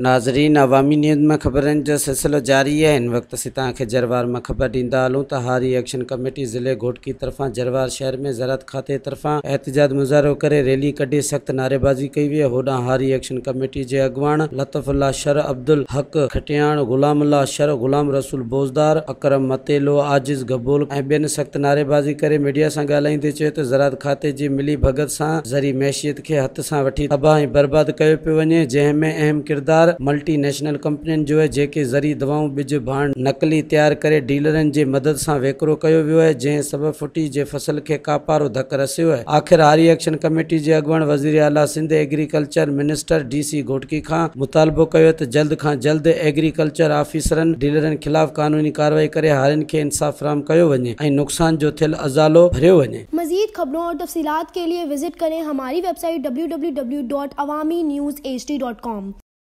ناظرين عوامي نيوز مان خبرن جو سلسلو جاري آهي هن وقت اسين توهان کي جروار مان خبر ڏيندا هلون ته هاري ايڪشن ڪميٽي ضلعي گهوٽڪي طرفان جروار شهر ۾ زراعت کاتي طرفان احتجاج مظاهرو ڪري ريلي ڪڍي سخت نعريبازي ڪئي وئي هوڏانهن هاري ايڪشن ڪميٽي جي اڳواڻ لطف الله شر عبدالحق کٽياڻ غلام الله شر غلام رسول بوزدار اڪرم متيلو عاجز گبول ۽ ٻين سخت نعريبازي ڪري ميڊيا سان ڳالهائيندي چيو ته زراعت کاتي جي ملي ڀڳت سان زرعي معيشت کي هٿ سان وٺي تباهه ۽ برباد ڪيو پيو وڃي، جنهن ۾ اهم ڪردار ملٽي نيشنل ڪمپنين جو آهي، جيڪي زرعي دوائون، ٻج، ڀاڻ نقلي تيار ڪري ڊيلرن جي مدد سان ويڪرو ڪيو ويو آهي، جنهن سبب ڦٽي جي فصل کي ڪاپارو ڌڪ رسيو آهي. آخر هاري ايڪشن ڪميٽي جي اڳواڻ وزير اعليٰ Sindh agriculture minister D C Ghotki کان مطالبو ڪيو ته جلد کان جلد ايگريڪلچر آفيسرن ڊيلرن خلاف قانوني ڪارروائي ڪري هارين کي انصاف فراهم ڪيو وڃي ۽ نقصان جو ٿيل ازالو ڀريو وڃي. मजीद खबरों और तफसीलात के लिए विजिट करें हमारी वेबसाइट www.awamiNewsHD.com.